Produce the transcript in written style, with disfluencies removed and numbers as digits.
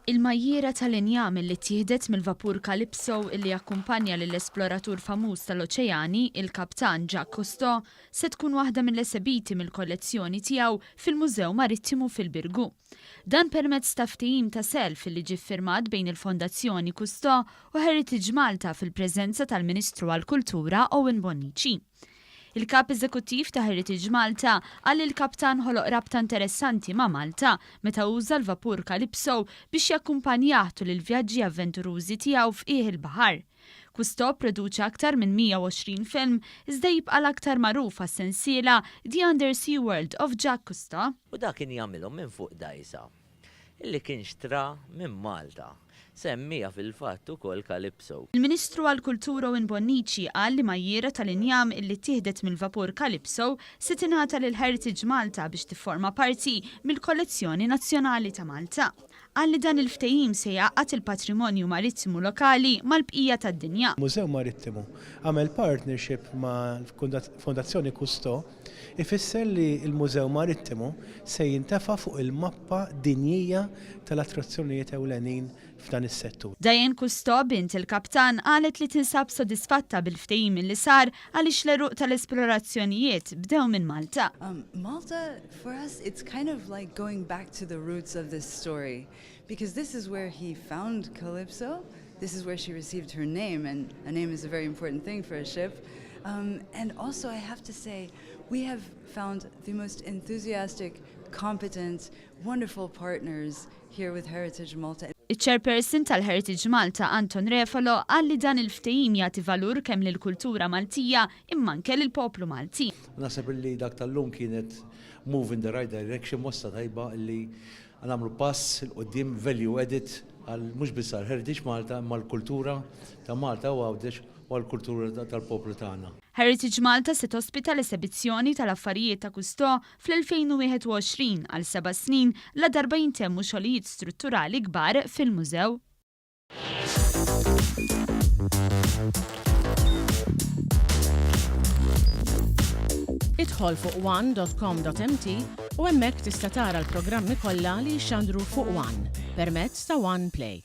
Il-majjiera tal-injam illi ttieħdet mill-vapur Calypso illi akkumpanja lill-esploratur famuż tal-oċeani, il-Kaptan Jacques Cousteau, se tkun waħda mill-esebiti mill-kollezzjoni tiegħu fil-Mużew Marittimu fil-Birgu. Dan permezz ta' ftehim ta' self illi ġie ffirmat bejn il-Fondazzjoni Cousteau u Heritage Malta fil-preżenza tal-Ministru għall-Kultura Owen Bonnici. Il-Kap Eżekuttiv ta' Heritage Malta qal li l-kaptan ħoloq rabta interessanti ma' Malta meta uża l-vapur Calypso biex jakkumpanjah tul il-vjaġġi avventurużi tiegħu f'qiegħ il-baħar. Cousteau pproduċa aktar minn 120 film iżda jibqa' l-aktar magħruf għas-sensiela The Undersea World of Jacques Cousteau. U dak kien jagħmilhom minn fuq dgħajsa li kien xtra minn Malta. Semmiha fil-fatt ukoll Calypso. Il-Ministru għall-Kultura Owen Bonnici qal li majjiera tal-injam illi ttieħdet mill-vapur Calypso se tingħata lil Heritage Malta biex tifforma parti mill-kollezzjoni nazzjonali ta' Malta. Qal li dan il-ftehim se jgħaqqad il-patrimonju marittimu lokali mal-bqija tad-dinja. Mużew Marittimu għamel partnership mal-Fondazzjoni Cousteau Ifisser li l-Mużew Marittimu se jintefa' fuq il-mappa dinjija tal-attrazzjonijiet ewlenin f'dan is-settur. Diane Cousteau, bint il-kaptan, qalet li tinsab sodisfatta bil-ftehim li sar għaliex l-għeruq tal-esplorazzjonijiet bdew minn Malta. Malta for us it's kind of like going back to the roots of this story because this is where he found Calypso, this is where she received her name and a name is a very important thing for a ship. Um, and also I have to say we have found the most enthusiastic, competent, wonderful partners here with Heritage Malta. Iċ-Chairperson tal-Heritage Malta Anton Refalo qal li dan il-ftehim jagħti valur kemm lill-kultura Maltija imma anke lill-poplu Malti. Naħseb illi dak tal-lum kienet move in the right direction, mossa tajba illi nagħmlu pass 'il quddiem value added għal mhux biss għal Heritage Malta imma għall-kultura ta' Malta u Għawdex u għall-kultura tal-poplu tagħna. Heritage Malta se tospita l-esebizzjoni tal-affarijiet ta' Cousteau fl-2021 għal seba' snin ladarba jintemmu xogħlijiet strutturali kbar fil-mużew. Idħol fuq one.com.mt u hemmhekk tista' tara l-programmi kollha li jixxandru fuq One permezz ta' One Play.